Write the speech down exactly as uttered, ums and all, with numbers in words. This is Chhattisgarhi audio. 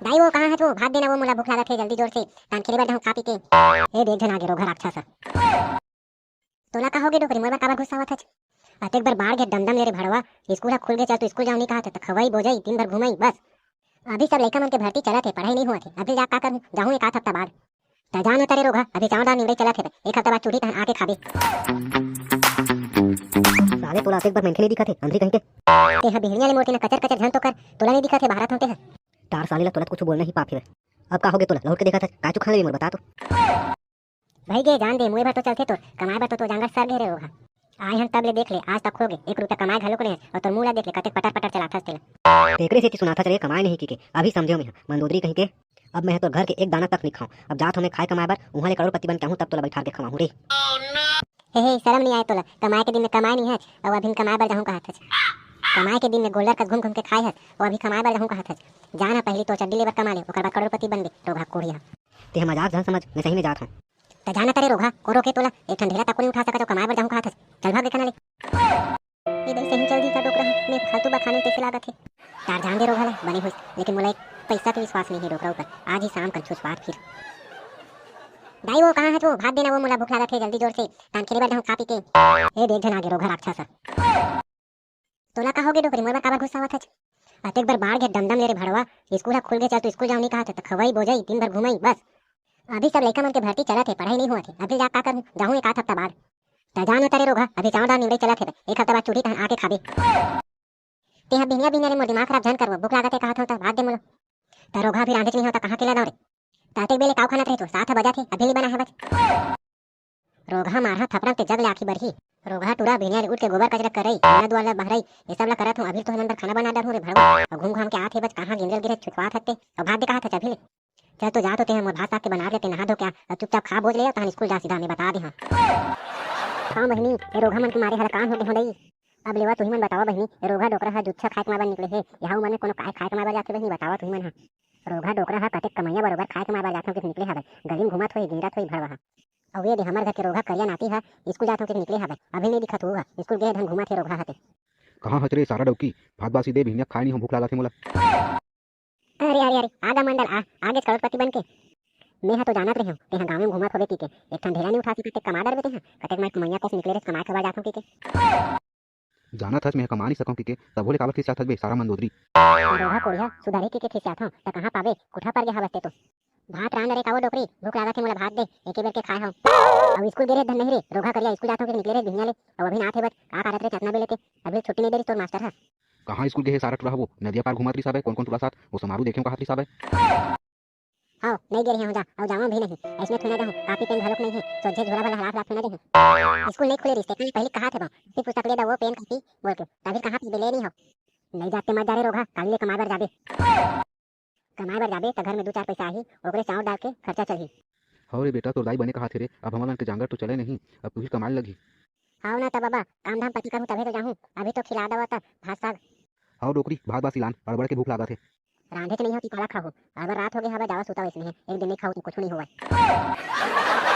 दाई, वो कहाँ हच वो? भात देना वो, मोला भूख लागत हे, जल्दी जोर से। तान खेले बर जाहूँ खा पी के। ए, देख झन आगे रोगहा राक्षस ह। तोला का होगे डोकरी, मोर बर काबर गुस्सावत हच? अतेक बर बाढ़ गे डमडम ले रे भड़वा, स्कूल ह खुल गे, चल तू स्कूल जाऊँ नहीं कहत हे, त खवई बोजई, दिन भर घुमई, बस। अभी सब लइका मन के भर्ती चलत हे, पढ़ाई नहीं होवत हे, अभी जा का करहूँ, जाहूँ एक आध हफ्ता बाद। त जा न तरे रोगहा, अभी चावल दाल निमरई चलत हे, एक हफ्ता बाद चूल्ही तहन आके खाबे। साले तोला अतेक बर मनखे नहीं दिखत हे, अंधरी कहीं के। तेहा बिहनिया ले मोर तेना कचर कचर झन तो कर, तोला नहीं दिखत हे, भारत हों तेहा। तार साले ला तोला त कुछ बोलना ही पाप हे। अब का होगे तोला, लहुट के देखत हस, काय चुखान ले मोर बता तो। भाई गे जान दे, मुए बर तो चलथे तोर, कमाए बर तो तोर जांगर सर गे रे रोगहा। आए हन तब ले देख ले, आज तक होगे, एक रुपया कमाए घलो को नहीं हे, अउ तोर मुंह ला देख ले, कतेक पटर पटर चलाथस तेला। तेकरे सेती सुनाथस रे, कमाए नहीं किके, अभी समझेंव मेंहा, मंदोदरी कहीं के। अब मेंहा तोर घर के एक दाना तक नहीं खाऊं, अब जात हों मैं खाए कमाए बर, उहां ले करोड़पति बन के आहूं, तब तोला बैठार के खवाहूं रे। हे हे, शरम नहीं आए तोला? कमाए के दिन में कमाए नहीं हच, अउ अभी कमाए बर जाहूं कहत हच। कमाए के दिन में गोल्डर कस घूम घूम के खाए हच, अउ अभी कमाए बर जाहूं कहत हच। जा ना, पहली तो चड्डी लेबर कमा ले, ओकर बाद करोड़पति बनबे, रोगहा कोढ़िया। तेहा मजाक झन समझ, मैं सही में जात हूं। त जा ना तरे रोगहा, को रोके तोला? एक ठन ढेला तको नहीं उठा सकत, अउ कमाए बर जाहूं कहत हच। चल भाग एकना ले। ए दाई, सही चल दी का डोकरा ह? मैं फालतू बखाने तइसे लागत हे। तार जान दे रोगहा ला, बने होइस, लेकिन मोला एक पैसा के विश्वास नहीं हे डोकरा ऊपर। आज ही शाम कन छुछवार फिर। दाई, वो कहाँ हच वो? भात देना वो, मोला भूख लागत हे, जल्दी जोर से। तान खेले बर जाहूं खा पी के। ए, देख झन आगे रोगहा राक्षस ह। तोला का होगे डोकरी, मोर बर काबर गुस्सावत हच? अतेक बर बाढ़ गे डमडम ले रे भड़वा, स्कूल ह खुल गे, चल तू स्कूल जाऊं नहीं कहत हे, त खवई बोजई, दिन भर घुमई, बस। अभी सब लइका मन के भर्ती चलत हे, पढ़ाई नहीं होवत हे, अभी जा का करहूं, जाहूं एक आध हफ्ता बाद। त जा न तरे रोगहा, अभी चावल दाल निमरई चलत हे, एक हफ्ता बाद चूल्ही तहन आके खाबे। तेहा बिहनिया बिहनिया ले मोर दिमाग खराब झन करवो, भूख लागत हे कहत हंव त भात दे मोला। त रोगहा अभी रांधेच नहीं हो त कहाँ के ला दंव रे? त अतेक बेले काऊ खानत रहे तो, सात ह बजत हे, अभी नहीं बना हे बस। रोगहा मारहा थपड़म ते जग ले आँखी बरही। रोगहा टूरा बिहनिया ले उठ के गोबर कचरा करई, अंगना दुआर ला बहरई, ये सब ला करत हंव, अभी तो हमन बर खाना बना डरहूं रे भड़वा। अउ घूम घाम के आत हे बस, कहाँ गिंजल गिरे छुछवात हच ते, अउ भात दे कहत हच अभी ले। चल तो जा तो, तेहा मोर भात साग के बना लेते, नहा धो के आ, अब चुपचाप खा बोज ले, तहन स्कूल जा सीधा, मैं बता दे हंव। हाँ बहिनी, ए रोगहा मन के मारे हला काम होगे हो दई। अब लेवा तुही मन बतावा बहिनी, ए रोगहा डोकरा ह जुच्छा खाए कमाए बर निकले हे, यहा उमर में कोनो काय खाए कमाए बर जाथे बहिनी, बतावा तुही मन ह। रोगहा डोकरा ह कतेक कमइया बरोबर खाए कमाए बर जाथे कहिके निकले हवय, गली में घूमत होही, गिंजत होही भड़वा ह। अउ ये दे हमर घर के रोगहा करिया नाती ह स्कूल जात हों कहिके निकले हवय, अभी नइ दिखत हुआ, स्कूल गे हे धन घूमत हे रोगहा ह ते। कहाँ हच रे सारा डौकी, भात बासी दे, बिहनिया खाए नइ हों, भूख लागत हे मोला। अरे, अरे, अरे, आ गा मंडल, आ, आ गेस करोड़पति बन के। मेंहा तो जानत रेहेंव, तेंहा गाँव में घूमत होबे कहिके, एक ठन ढेला नइ उठा सकत, ते कमा डरबे तेंहा, कतेक मैं कमइया कस निकले रेहेस, कमाए खाए बर जात हों कहिके। जानत हस, मेंहा कमा नइ सकंव कहिके, तभो ले काबर खिसियात हस बे, सारा मंदोदरी। रोगहा कोढ़िया, सुधरही कहिके खिसियात हंव, त कहाँ पाबे, कुठा पर गे हवस ते तो। भात रांध रे का वो डोकरी, भूख लागत हे मोला, भात दे, एके बेर के खाए हंव। अउ स्कूल गे रेहे धन नहीं रे, रोगहा करिया, स्कूल जात हों कहिके निकले रेहे बिहनिया ले, अउ अभी ना आत हे बस, का करत रे चतना बेले ते, अभी ले छुट्टी नइ दे रिस तोर मास्टर ह। कहाँ स्कूल गे हे सारा टुरा ह वो? नदिया पार घूमत रिस हवय, कोन कोन टुरा साथ, वो समारू देखेंव कहत रिस हवय। हव, नइ गे रेहे हंव जा, अउ जावंव भी नहीं। अइसने थोड़ी ना जाहूं, कापी पेन घलोक नइ हे, सोझे झोला भला हलास लात थोड़ी ना देहूं। स्कूल नइ खुले रिस ते, कल पहिली कहात हे बा, फिर पुस्तक ले दा वो पेन कापी बोल के, तभी कहाँ पीबे ले नइ हव। नइ जाते मत जा रे रोगहा, काली ले कमाए बर जाबे। कमाए बर जाबे त घर में दू चार पैसा आही, ओकरे चाउर दाल के खर्चा चलही। हव रे बेटा, तोर दाई बने कहाथे रे, अब हमन के जांगर तो चले नहीं, अब तुही कमाए लगही। हव ना त बबा, काम धाम पति करहूं तभे तो जाहूं, अभी तो खिला दवा त भात साग। हव डोकरी, भात बासी लान, अड़बड़ के भूख लागत हे। रांधे के नइ हो ती काला खाहू, अड़बड़ रात होगे हवय, जावा सुता वइसने हे, एक दिन नइ खाहू ती कुछु नइ होवय।